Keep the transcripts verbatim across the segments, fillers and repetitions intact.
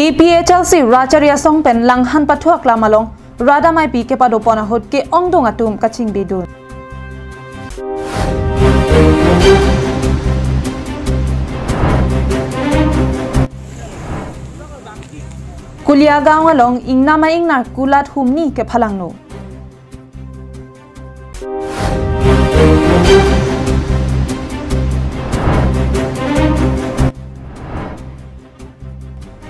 A P H L C Rachari Asong pen Langhan Pathu Aklam along rat ameipi kepadopon ahut ke-ongdung atum kachingbedun. Kuliagaon along ingnam a-ingnar kulat humni kephalangno.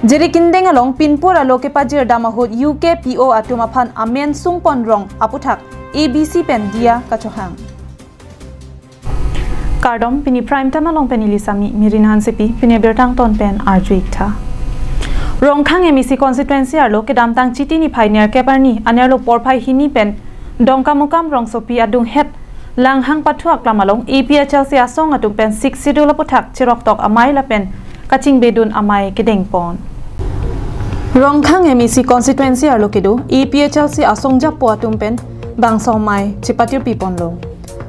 Jirikindeng along pinpur alo kepajirdam ahut U K P O atum aphan amen sungpon rong aputhak A B C pen diya kachohang. Kardom, pini Prime Time along pen neli Sami Mirina Hansepi, pini abirta angton pen arju-ik tha. Rongkhang M A C constituency arlo kedamtang Chiti niphai nerkep arni anerlo porphai hini pen Dongkamukam rongsopi adunghet Langhan Pathu Aklam along A P H L C asong atum pen Sixth Schedule aputhak cheroktok amei lapen kachingbedun amei kedengpon. Rongkhang M A C constituency arlo kedo A P H L C asong japo atum pen bangso amei chepatirpiponlo.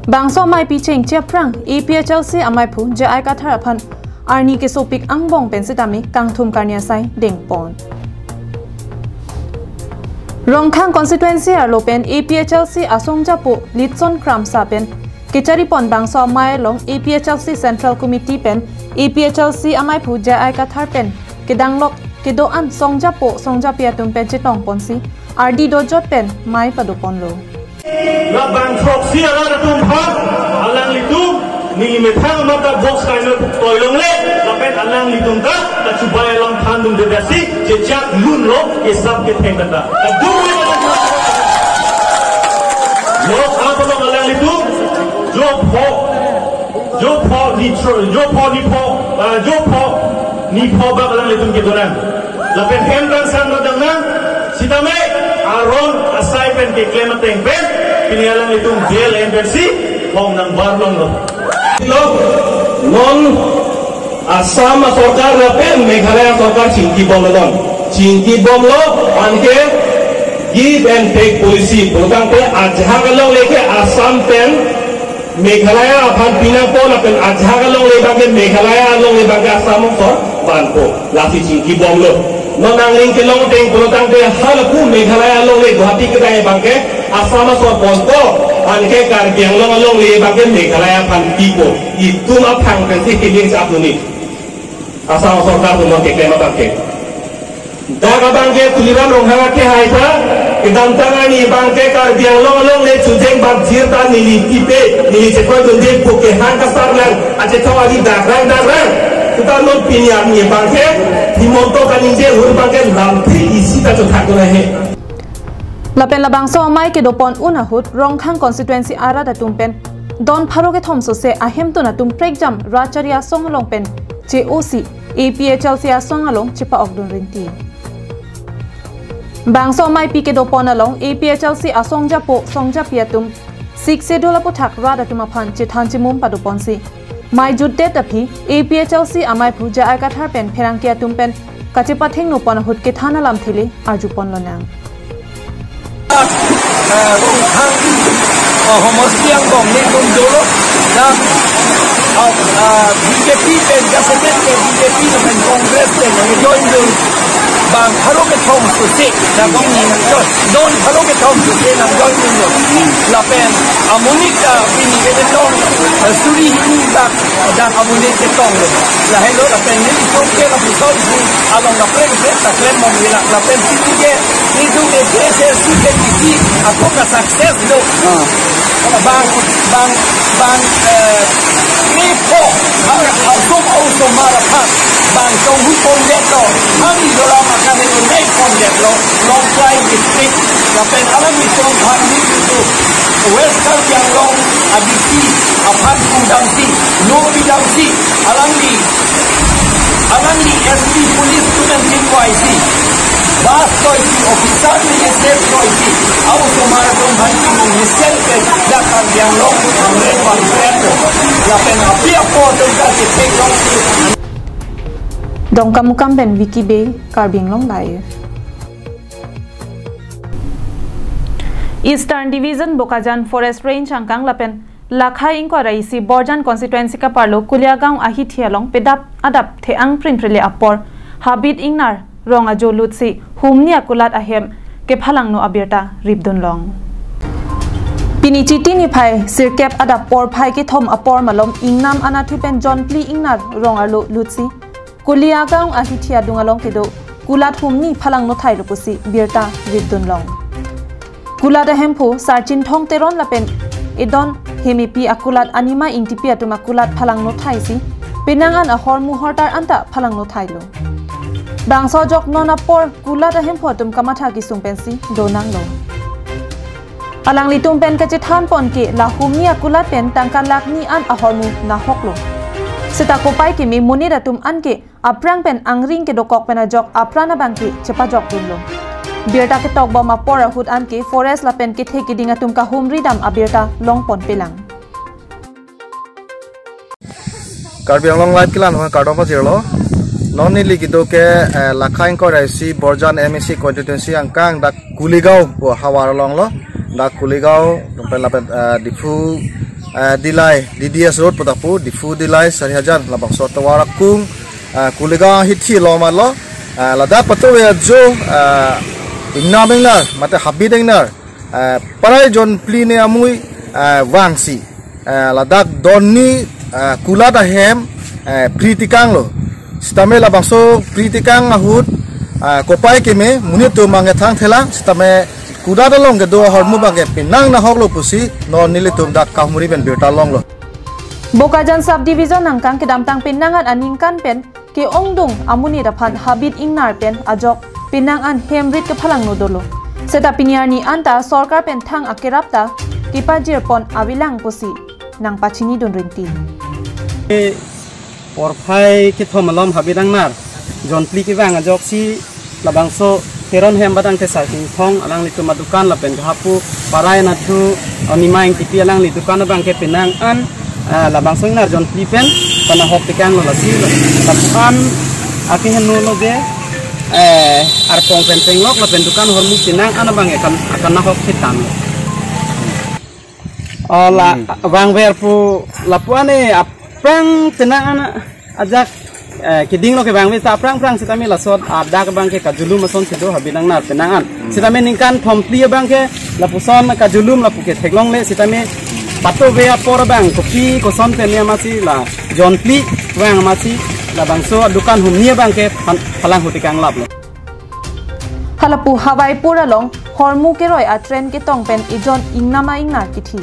Bangso ameipi chengche aphrang A P H L C ameiphu J I Kathar aphan arni kesopik angbong pen sitame kangthum karni asai dengpon. Rongkhang constituency arlo pen A P H L C asong japo Litson Kramsa pen kecharipon bangso amei along A P H L C Central Committee pen A P H L C ameiphu J I Kathar pen kedanglok kedo-an song japo song japi atum pen chetongponsi ardi dojot pen mei padoponlo. Labang throksi arat atum aphan alanglitum neli methang amat ta box kaino toilongle lapen alanglitum ta kachubai alam thandun dedasi chechak lunlo kesap ketheng kata. Kadung lok apa lo alanglitum jo pho jo pho ni tro jo pho ni pho ah, jo pho ni pho bak alanglitum kedonan. Lapen hem kangsam kadang nang sitame aron asai pen keklem ateng pen pini alanglitum jail M P C hong nangbar longlo. Lo, non Assam sorkar lapen Meghalaya sorkar chingkibomlo non. Chingkibomlo anke give and take policy. Pulotangte ajahak alongle ke Assam pen Meghalaya aphan pinangpo lapen ajahak alongle abangke Meghalaya alongle abangke Assam asor vanpo. Lasi chingkibomlo. Non nangning kelong ateng pulotangte halapu Meghalaya alongle Guwahati kedai abangke Assam asor ponpo. Anke Karbi Anglong alongle abangke Meghalaya aphan pipo. Itum aphang pensi feelings apuni. Assam sorkar atum keklem abangke. Dak abangke Tuliram Ronghang akehai ta, kedamtang arni abangke Karbi Anglong alongle chojeng bak jir ta neli kipe, neli chekroidunde pu kehang kasar lang, achethong ari dakrang dakrang. Seta non pini arni abangke, Himanta kaningje ahut abangke lamthe isi ta chothakdun ahe. Lapen labangso amei kedopon un ahut Rongkhang constituency arat atum pen don pharo kethom sose ahemtun atum prekjam Rachari Asong along pen che-osi A P H L C asong along chepa-okdun rinti. Bangso ameipi kedopon along A P H L C asong japo song japi atum Sixth Schedule aputhak rat atum aphan chethan chemum padoponsi mei jutdet aphi A P H L C ameiphu J I Kathar pen pherangke atum pen kachepathengno pon ahut kethan alamthe le arjupon lonang. Eh, Rongkhang, eh, homosti angbong nelitum dolo, dak, ah, ah, B J P pen, jasemet ke B J P lapen Congress pen nangjoindun. Bang pharo kethom sose, dak bang ni nangjoin. Don pharo kethom sose nangjoindunlo. Lapen amonit ta pini ketong, eh, suri hini dak, dak amonit ketonglo. Lahelo lapen nelitum ke lapuson si along kaprek kaprek ta klembom hila. Lapen sini ke nelitum ke K H A C ke D C ako ka success lo. Ah. Bang, bang, bang, eh, Nipo, ha, ha, som, osomar aphan, bang tong hu pondetlo, ha, Mizoram akan itu nai pondetlo, Lawngtlai district, lapen alam isom aphan ni itu, West Karbi Anglong, A D C, aphan kudamsi, no pidamsi, alangli, alangli S P police atum pen pinpoisi. Bus toisi, officer ni save toisi. Au osomar atum aphan ni sel ke dak Karbi Anglong Hamren Bangkrep. Lapen api apo atum ta chethek long. Dongkamukam pen Vicky Bey, Karbi Anglong Live. Eastern Division Bokajan Forest Range angkang lapen Lakhai ingkoi ra isi Borjan constituency kaparlo Kuliagaon ahithi along pedap adap the-ang prinprele apor habit ingnar rong ajo lutsi humni akulat ahem kephalangno abirta ripdunlong. Pini Chiti niphai sirkep adap porphai kethom apor malom ingnam anatthu pen jonphli ingnar rong arlo lutsi Kuliagaon ahithi adung along kedo kulat humni phalangno thailo pusi birta ripdunlong. Kulat ahemphu Sarchinthong Teron lapen Edon Hemepi akulat Anima Ingtipi atum akulat phalangno thaisi penang an ahormu hortar anta phalangno thailo. Bangso ajok non apor kulat ahemphu atum kamatha kesung pensi donanglo. Alanglitum pen kachethanpon ke la humni akulat pen tangka lakh ni an ahormu nahoklo. Seta kopai keme monit atum anke aphrang pen angring kedokok pen ajok apran abangke chepajokdunlo. Birta ketokbom apor ahut anke forest lapen kethe keding atum kahumridam abirta longponpelang. Karbi Anglong Live kelang aphan kardom pajirlo. Non neli kedo ke, eh, Lakha ingkoi ra isi Borjan M A C constituency angkang dak Kuligaon pu havar alonglo. Dak Kuligaon, lapen, lapen, eh, Diphu, eh, Dillai, D D S Road pu dak pu, Diphu Dillai, Sarihajan, labangso tovar akung, eh, Kuligaon ahithi along malo. Eh, ladak patuve ajo, eh, ingnam ingnar, mate habit ingnar, eh, parai jonphli ni amui, eh, vangsi, eh, ladak don ni, eh, kulat ahem, eh, phri tekanglo. Sitame labangso phri tekang ahut, eh, kopai keme monit atum abangke thangthelang, sitame kulat along kedo ahormu abangke penang nahoklo pusi non nelitum dak kahumri pen birta longlo. Bokajan Sub Division angkang kedamtang penang an aningkan pen ke-ongdung amonit aphan habit ingnar pen ajok penang an hem rit kephalangno dolo. Seta pini arni anta sorkar pen thang akerap ta kepajirpon avelang pusi nangpachinidun rinti. Porphai kethom alom habit ingnar jonphli kevang ajoksi labangso Teron hem batang te Sarchinthong alanglitum adukan lapen kahapu parai anatthu Anima Ingtipi alangli dukan abangke penang an, ah, labangso ingnar jonphli pen panahok tekanglo lasi lapu an akeheno lo je, eh, arpong pen tenglok lapen dukan ahormu penang an abangke kan, akan nahok thetan. Oh, la, hmm, vangver pu lapu an e aphrang penang an ajak, eh, kedinglo kevangve ta aphrang aphrang sitame laso adak abangke kajulum asonsi do habit ingnar penang an. Hmm. Sitame ningkan thomphli abangke lapuson kajulum lapu ke theklongle sitame patuve apor abang kopi koson pen ni amatsi la jonphli vang amatsi labangso dukan humni abangke phan-, phalang huti kanglaplo. Halapu Hawaipur along hormu keroi a-train ketong pen ejon ingnam a-ingnar kithi.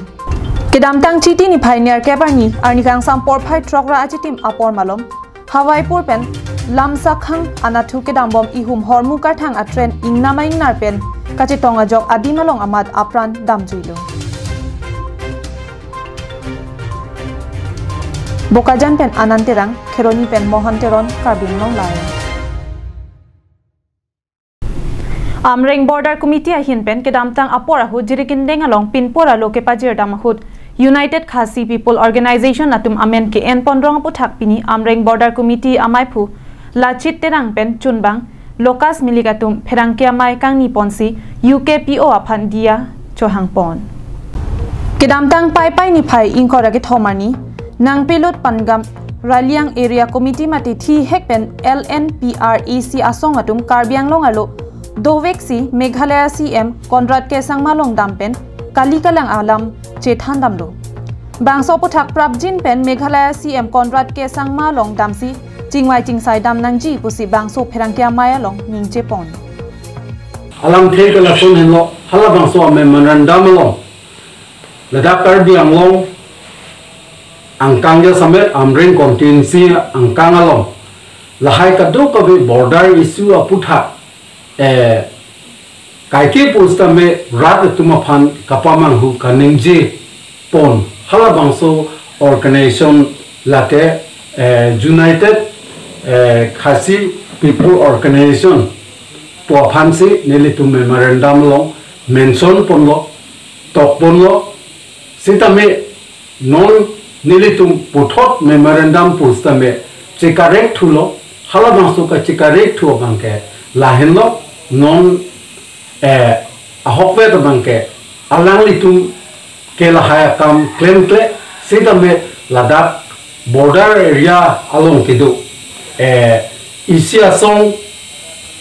Kedamtang Chiti niphai nerkep arni, arni kangsam porphai throk ra achitim apor malom Hawaipur pen Lamsakhang anatthu kedambom ihum hormu karthang a-train ingnam a-ingnar pen kachetong ajok adim along amat apran damjuilo. Bokajan pen Anand Terang, Kheroni pen Mohan Teron, Karbi Anglong Live. Amreng Border Committee ahin pen kedamtang apor ahut Jirikindeng along pinpur alo kepajirdam ahut United Khasi People Organization atum amen ke-enpon rong aputhak pini Amreng Border Committee amaiphu Lachit Terang pen chunbang Lokas Milik atum pherangke amei kangni ponsi U K P O aphan diya chohangpon. Kedamtang Paipai niphai ingkoi ra kethom arni Nangpelut Pangam Raliang Area Committee mate thihek pen L N P R A C asong atum Karbi Anglong arlo doveksi Meghalaya C M Conrad K Sangma along dam pen kali kalang alam chethan damlo. Bangso aputhak prapjin pen Meghalaya C M Conrad K Sangma along damsi chingvai chingsai dam nangji pusi bangso pherangke amei along ningjepon. Alamthe ke lason henlo, halabangso a-memorandum along ladak Karbi Anglong angkang jasemet Amreng constituency angkang along lahai kadokave border issue aputhak, eh, kaike pusitame rat atum aphan kapamanghu kaningjepon halabangso organization lake, eh, United, eh, Khasi People Organization pu aphansi nelitum memorandum along mention ponlo, tokponlo, sitame non nelitum puthot memorandum pusitame chekarek thulo, halabangso kachekarek thu abangke lahenlo, non, eh, ahokpet abangke alanglitum ke lahai akam klemkle, sitame ladak border area along kedo, eh, isi asong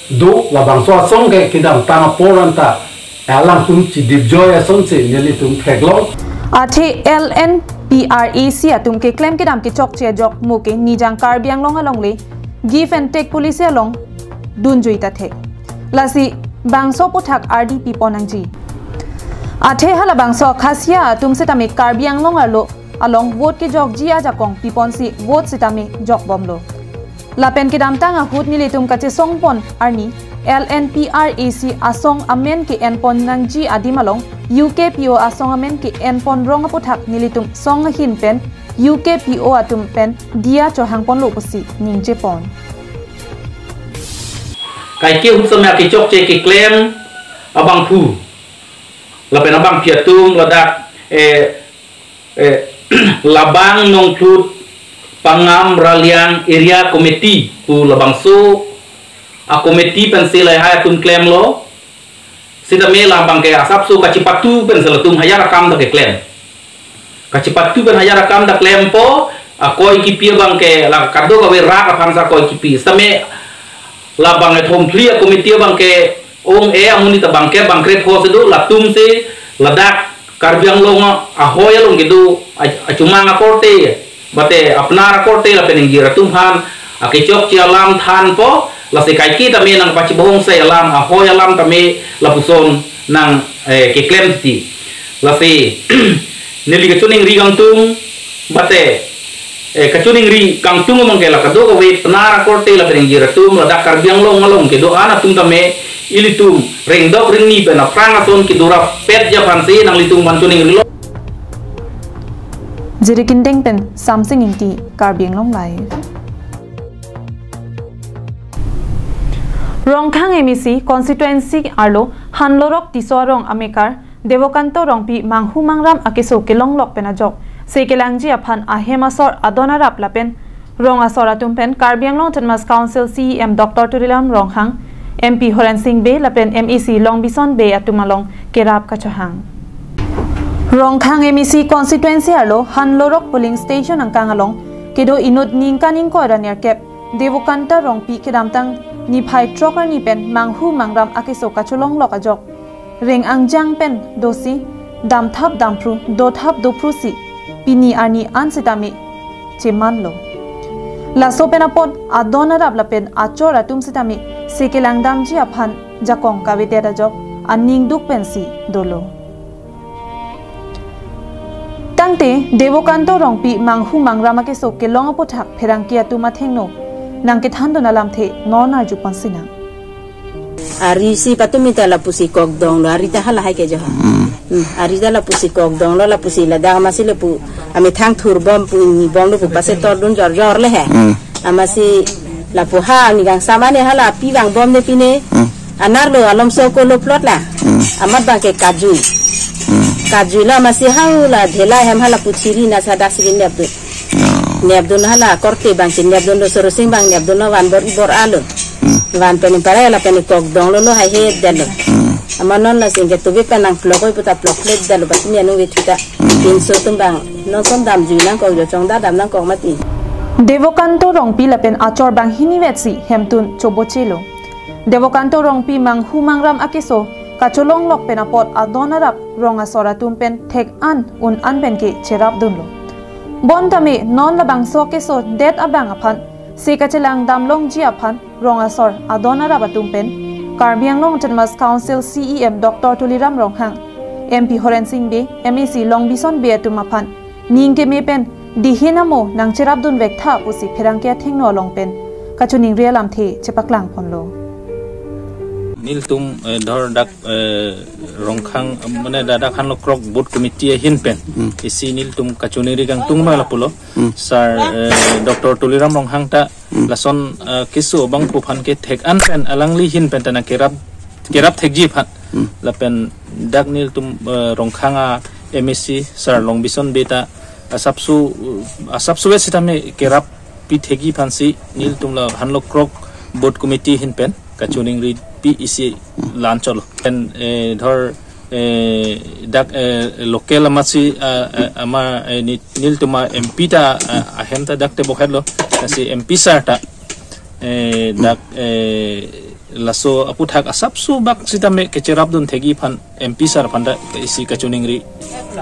do, labangso asong ke kedamtang apor anta alangtum chidipjoi asonsi nelitum theklong. Athe L N P R A C atum keklem kedam kechokche ajok mo ke Nijang Karbi Anglong alongle give and take policy along dunjui ta thek. Lasi bangso aphuthak ardi pipon nangji. Athe halabangso akhasia atum setame Karbi Anglong arlo along vote kejokji ajakong piponsi vote setame jokbomlo. Lapen kedamtang ahut nelitum kachesongpon arni L N P R A C asong amen ke-enpon nangji adim along U K P O asong amen ke-enpon rong aphuthak nelitum song ahin pen U K P O atum pen diya chohangponlo pusi ningjepon. Kaike ahut setame kechokche keklem abangphu lapen abangpi atum ladak, eh, eh, Labang Nongthlun Pangam Raliang Area Committee pu labangso a-committee pensi lahai atum klemlo. Setame labang ke asapso kachipatu pensi latum hajar akam ta keklem. Kachipatu pen hajar akam ta klempo, akoi kipi abang ke la kadokave rat aphan sa akoi kipi. Setame labang ethom phli a-committee abang ke ong-e amonit abang ke bangkrepho si do, latumsi ladak Karbi Anglong ahoi along kedo a-, achumang akorte, mate apnar akorte lapen ingjir atum aphan akechokche alam thanpo, lasi kaike tame nangpachibong sai alam, ahoi alam tame lapuson nang, eh, keklem titi. Lasi neli kachiningri kangtung, mate, eh, kachiningri kangtung abang ke la kadokave apnar akorte lapen ingjir atum ladak Karbi Anglong along kedo-an atum tame ilitum rengdok rengni pen aphrang ason kedo rapetji aphansi nanglitum aphan chiningrilo. Jiri Kindeng pen Samsing Ingti, Karbi Anglong Live. Rongkhang M A C constituency arlo Hanlorok Tisso arong amekar Devokanto Rongpi manghu mangram akeso kelonglok pen ajok se kelangji aphan ahem asor adon arap lapen rong asor atum pen Karbi Anglong Autonomous Council C E M Doctor Tuliram Ronghang, M P Horen Sing Bey lapen M A C Longbison Bey atum along kerap kachohang. Rongkhang M A C constituency arlo Hanlorok polling station angkang along kedo inut ningkan ingkoi ra nerkep Devokanto Rongpi kedamtang niphai throk arni pen manghu mangram akeso kacholonglok ajok reng angjang pen dosi damthap damphru dothap dophru si pini arni an setame chemanlo. Laso pen apot adon arap lapen achor atum setame se kelangdamji aphan jakong kavedet ajok aning duk pensi dolo. Tangte Devokanto Rongpi manghu mangram akeso kelong aphuthak pherangke atum athengno nangkethandun alamthe non arjupon sinang. Ari si patumi ta lapusi kokdonglo, ari ta halahai ke jo. Hmm. Hmm, ari ta lapusi kokdonglo, lapusi ladak amatsi lapu amethang thurbom pu ingnibomlo pu pasetordun jorjor le he. Hmm. Amatsi lapu ha ni gang samane hala pi vangbomde pine. Hmm. Anerlo alomso ko lo plot la. Hmm. Amat abang ke kajui. Hmm. Kajui lo amatsi hau la dhela hem hala puchiri na sada siri nepdun. Oh. Nepdun hala korte abang si nepdunlo, Sorosing abang nepdunlo van bor-i bor-alo. Hmm. Van pen parai lapen kokdonglo lo haihe detlo. Hmm. Amat non lasi ingke tubi pen nangplok oi puta plok plet detlo, basi ni anung vethuta. Hmm. Pinso atum abang non som damjui nangkok jo, chongda dam nangkok mati. Devokanto Rongpi lapen achor banghini vetsi hemtun chobochelo. Devokanto Rongpi manghu mangram akeso kacholonglok pen apot adon arap rong asor atum pen thek an un an pen ke cherapdunlo. Bonta me non labangso keso det abang aphan se kachelang damlongji aphan rong asor adon arap atum pen Karbi Anglong Autonomous Council C E M Doctor Tuliram Ronghang, M P Horen Sing Bey, M A C Longbison Bey atum aphan ning keme pen dihin amo nangcherapdun vektha pusi pherangke athengno along pen kachiningri alamthe chepaklangponlo. Nelitum, eh, dhor dak, eh, Rongkhang, eh, mane dadak Hanlorok booth committee ahin pen. Hmm. Isi nelitum kachiningri kangtung ma lapulo. Hmm. Sir, eh, Doctor Tuliram Ronghang ta, hmm, lason, eh, keso abangphu aphan ke thek an pen alangli ahin pen ta nangkerap, kerap thekji aphan. Hmm. Lapen dak nelitum, eh, Rongkhang a M A C Sir Longbison Bey ta asapso, asapso vet sitame kerap pithekji aphansi nelitum la Hanlorok booth committee ahin pen kachiningri pi isi la-an cholo. Pen, eh, dhor, eh, dak, eh, local amatsi, ah, eh, ama, eh, ni-, nelitum a M P ta, ah, ahem ta dak te bohetlo. Lasi M P sir ta, eh, dak, eh, Laso aputhak asapso bak sitame kecherapdun thekji aphan M P sir aphan ta isi kachiningri,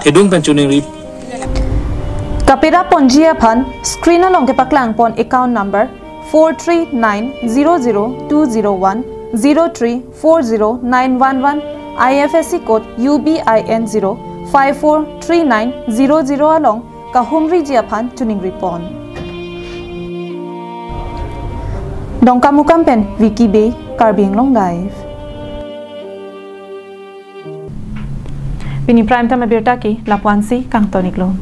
thedung pen chiningri. Kapera ponji aphan screen along kepaklang pon account number four three nine zero zero two zero one zero three four zero nine one one, I F S C code U B I N zero five four three nine zero zero along kahumriji aphan chiningri pon. Dongkamukam pen Vicky Bey, Karbi Anglong Live. Pini prime time abirta ke lapu-ansi kangton-iklo.